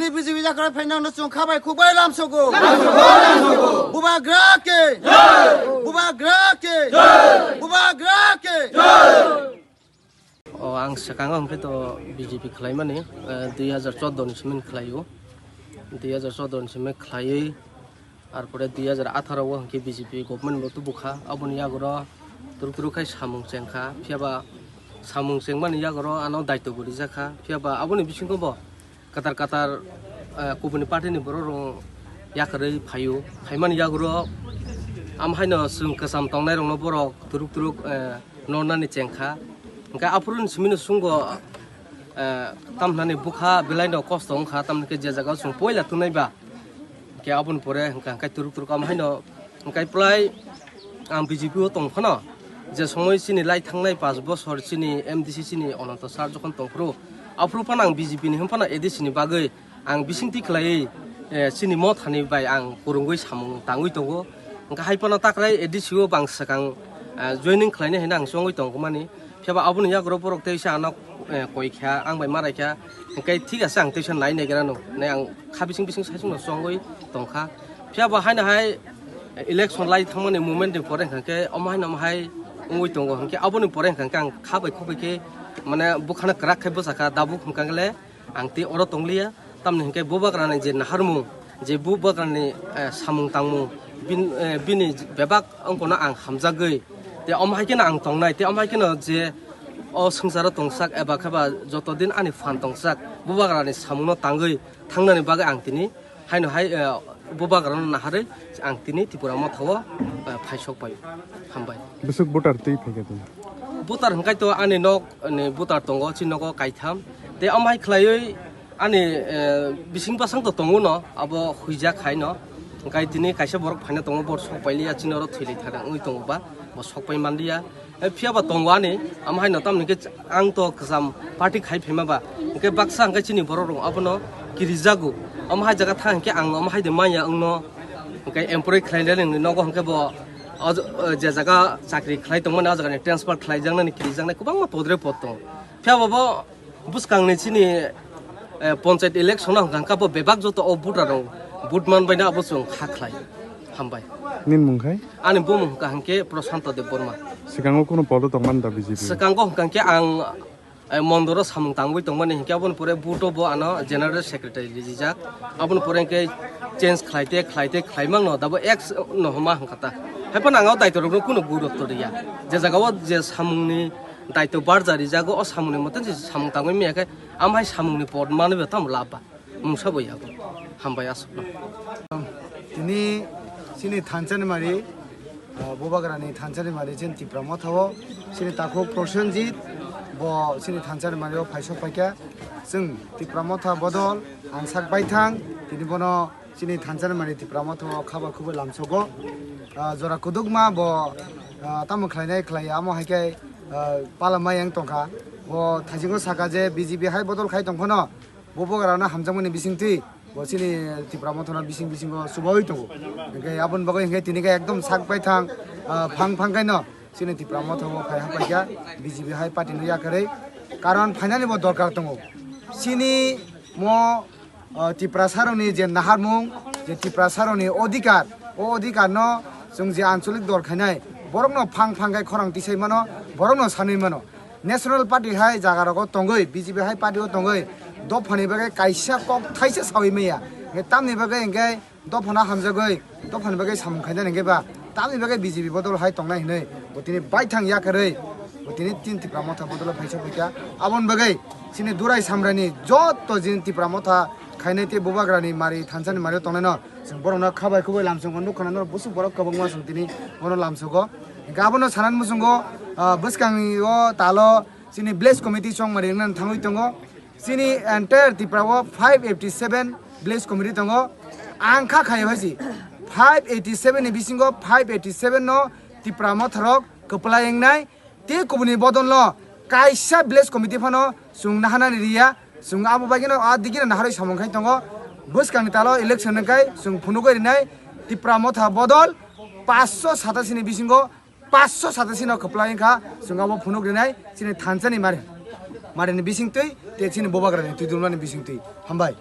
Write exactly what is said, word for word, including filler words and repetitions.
B J P yakarwi phainangno chwng khabai khukbai lamsogo. Bubagra ke. Bubagra ke. Bubagra ke. O ang swkango hwnkhe to B J P khlaimani, eh, dui hazar chordo ni simi khlaio. Dui hazar chordo ni simi khlaiwi, arpore dui hazar atharo o hwnkhe B J P government bo tubukha. Aboni yagoro turuk turuk khai samung chengkha. Phiyaba samung chengmani yagoro ano daityo bo rijakha. Phiyaba aboni bisingo bo katar katar, eh, kubuni party ni borok rok yakarwi phaio. Phaimani yagoro am haino chwng kwcham tongnai rokno borok turuk turuk, eh, nornani chengkha. Hwnkhe aphuru ni simi no chwngbo, eh, tamhinani bwkha belai no kosto wngkha, tamni khe je jaga o chwng poila tongnai ba. Hwnkhe aboni pore hwnkha hwnkhe turuk turuk am haino hwnkhe plai ang B J P o tong phano, je somoi chini lai thangnai panch bosor chini M D C chini Ananto sir jokhon tong phuru, aphuru phano ang B J P ni hwn phano A D C ni bagwi ang bisingtwi khlaiwi, eh, chini mothani bai ang kwrwngwi samung tangwi tongo. Hwnkhe hai phano takrai A D C o bang swkang, eh, joining khlainai hinwi ang chongwi tongmani. Phiya ba aboni yagoro borok teisa ano, eh, koi kha, ang bai marai kha. Hwnkhe thik ase, ang teisa nai naigra no, nai ang kha bising bising saichung no chongwi tongkha. Phiya ba haino hai election lai thangmani moment ni pore hwnkhe omo haino omo hai wngwi tongo. Hwnkhe aboni pore hwnkhe ang kha bai khuk bai khe mane bwkhano kwrak khai bwchakha, dabuk hwnkhe le ang tei oro tongliya. Tamni hwnkhe bubagrani je naharmung, je bubagrani, eh, samung tangmung, bin-, eh, bini bebak wngkano ang hamjagwi, tei omo hai kheno ang tongnai, tei omo hai kheno je o swngcharo tongsak eba khe ba joto din ani phan tongsak, bubagrani samungno tangwi thangnani bagwi ang tini haino hai, eh, bubagrano naharwi ang tini Tipra Motha o, eh, phaisok pai. Hambai. Bwswk voter twi phaikha tini? Voter hwnkhe to ani nok ni voter tongo, chini nogo kaitham. Tei omo hai khlaiwi ani, eh, bising bwsang to tongo no, abo huijak hai no. Hwnkhe tini kaisa borok phaina tongo, bo sok pailiya, chini oro thwilai thara wngwi tongo ba, bo sok pai manliya. Eh, phiya ba tongo ani, omo hai no tamni khe ang to kwcham party khai phaima ba. Hwnkhe baksa hwnkhe chini borok rok abono kirijago. Omo hai jaga thang hwnkhe ang omo hai de manya wngno. Hwnkhe employee khlainai nini nogo hwnkhe bo o, o je jaga chakri khlai tongmani o jaga ni transfer khlaijaknani kirijaknai kwbangma podre pod tongo. Phiya bo bo bwskangni chini, eh, panchayat election o hwnkha hwnkha bo bebak joto o voter rok vote man baina abo chwng kha khlai. Hambai. Nini mung khai? Ani bumung hwnkha hwnkhe Prashanto Debbarma. Swkango kuno podo tongmani da B J P? Swkango hwnkha hwnkhe ang, eh, mondoro samung tangwi tongmani hwnkhe aboni pore vote o bo ano general secretary rijak. Aboni pore hwnkhe change khlaite khlaite khlaimang no dabo ex no homa hwnkha ta. Haiphano ang o daityo rokno kuno gurutto riya. Je jaga o je samungni daityo barja rijago, o samungni mote je samung tangwi maya khe, amhai samungni pod manwi bo tamo lab ba. Mungsa bo yago. Hambai aswkno. Tini chini thansa ni mari, ah, bubagrani thansa ni mari chini Tipra Motha o chini takhuk Prosenjit bo chini thansa ni mari o phaisok paikha. Chwng Tipra Motha bodol ang sak baithang, tini bono chini thansa ni mari Tipra Motha o khaba khubui lamsogo. Ah, jora kudukma bo, ah, tamo khlainai khlaiya, amo hai khe, ah, pala mai yang tongkha. Bo thaisingo saka je B J P hai bodol khai tongphano, bo bubagrano hamjakmani bisingtwi bo chini Tipra Mothano bising bisingo chubaui tongo. Hwnkhe aboni bagwi hwnkhe tini khe ekdom sak baithang, ah, phang phang khaino chini Tipra Motha bo phai hapaikha B J P hai party no yakarwi. Karon phainani bo dorkar tongo. Chini mo, ah, Tiprasarokni je naharmung, je Tiprasarokni odhikar, o odhikarno chwng je ancholik dol khainai, borokno phang phang khe khorang tisai mano, borokno sanwi mano. National Party hai jaga rogo tongwi, B J P hai party o tongwi, dophani bagwi kaisa kok thaisa sawi maya. Hwnkhe tamni bagwi hwnkhe dophano hamjagwi, dophani bagwi samung khainani hwnkhe ba, tamni bagwi B J P bodol hai tongnai hinwi, bo tini baithang yakarwi, bo tini tin Tipra Motha bodol phai sokphaikha. Aboni bagwi chini Durai Samrani joto jin Tipra Motha khainai tei bubagrani mari thansani mari tongnaino, chwng borokno khabai khubui lamsongo nukha, norok busuk borok kwbangma chwng tini bono lamsogo. Hwnkhe abono sanani muchungo, ah, bwskangni o talo chini village committee chongmari wngna thangwi tongo. Chini entire Tripura o five eighty seven village committee tongo. Ang kha khayo hai si five eighty seven ni bisingo five eighty seven no Tipra Motharok kwplai wngnai. Tei kubuni bodolno kaisa village committee phano chwng naharnani riya, chwng abo baigino a digino naharwi samung khai tongo. Bwskangni talo election wngkhai chwng phunugwi rinai Tipra Motha bodol paanch sho satasini bisingo paanch sho satasino kwplai wngkha, chwng abo phunuk rinai chini thansani mari, marini bisingtwi tei chini bubagrani twi dulmani bisingtwi. Hambai.